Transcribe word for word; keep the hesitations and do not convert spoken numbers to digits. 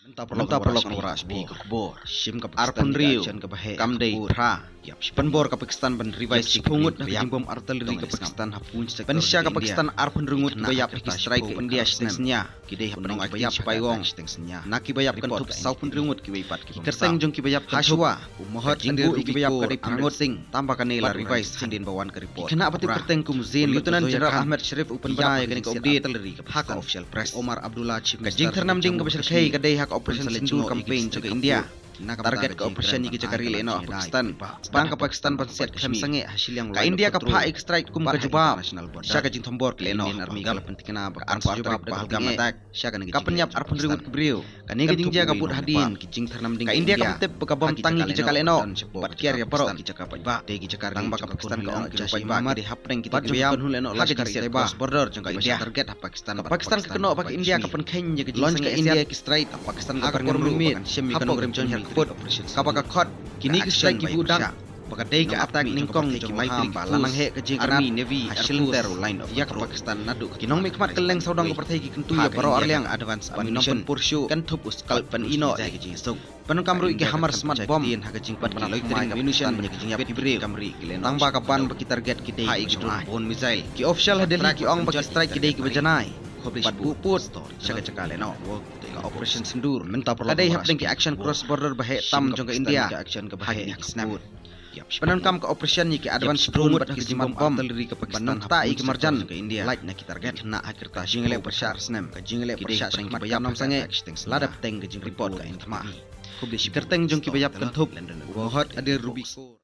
Mynta paralok, paralok, ngi wanrah sha phi ka khubor. Shim ka Pakistan, arphew hynriew, ka jingïakajia kaba heh, kam dei phra. Pynbor ka Pakistan ban revise shiphew ngut na ki jingbom artillery ka Pakistan ha pun sector. Pynshai ka Pakistan arphew hynriew ngut kiba ïap ha ki strike ka India shiteng synñia. Ki dei hapdeng kiba ïap shipaiwong, na kiba ïap kynthup sawphew hynriew ngut kiba ïap. Ki kyrteng jong kiba ïap kynthup, u Mohd Adir, kiba ïap ka dei phra ngut, tangba kane la revise hadien ba wan ka report. Ki khynnah ba tip kyrteng kum u Zin, Lieutenant General Ahmed Sharif u pynbna ïa kane ka update ha ka official press. Omar Abdullah, Chief Minister, ka jingthyr nam ding kaba shyrkhei ka dei ha ka Operation Sindoor campaign jong ka India. Target ka operation ïa ki jaka ri lehnoh ha Pakistan. Sdang ka Pakistan ban siat khlem sangeh ha shiliang. Ka India ka phah airstrike kum ka jubab sha ka jingthombor ki lehnoh. Indian Army ka la pynthikna ba kan sa jubab da ka pynïap arphew hynriew ngut ki briew. Kane ka jingjia ka bud hadien ki jingthyr nam ding ka India kaba tip ba ka bom tang ïa ki jaka lehnoh bad kiar ïa baroh ki jaka paidbah. Dei ki jaka ri, tangba ka Pakistan ka ong ki jaka paidbah ki dei hapdeng kita kiba ïam ha ka jingsiat cross border jong ka India. Target ha Pakistan. Ka Pakistan ka kynnoh ba ka India ka pynkheiñ ïa ka jingsangeh India ki strike. Ka Pakistan ka pyrkhat ruh ba kan shim ïa ka nongrim jong ka kut kaba ka khot. Kine ki strike kiba u dang ba ka dei ka attack nyngkong jong ka ba la nang heh ka jingkynnoh Army, Navy, Air Force ïa ka Pakistan naduh ki nongmihkhmat kylleng sawdong ka pyrthei ki kyntu ïa baroh arliang advance ban ïoh ban pyrshah kynthup u Scalp ban ïehnoh ïa ka jingsuk. Pyndonkam ruh ïa ki HIMARS smart bomb bad ki loitering munition ïa ka jingïap ki briew. Tangba ka ban ba ki target ki dei ki drone borne missile. Ki official ha Delhi ki ong ba ki strike ki dei kiba janai bad buh pud sha ka jaka lehnoh. Ka Operation Sindoor ka dei hapdeng ki action cross border ba heh tam jong ka India ha kine ki snem. Pyndonkam ka operation ïa ki advance drone bad ki smart bomb ban nangta ïa ki marjan lait na ki target. Khynnah ha ki rta shi phew snem, ka jingleh pyrshah sha khmat ka nongpynïaid lada bteng ka jingreport ka N T M A. Ki kyrteng jong kiba ïap kynthup, u Mohd Adir Ruby Kaur.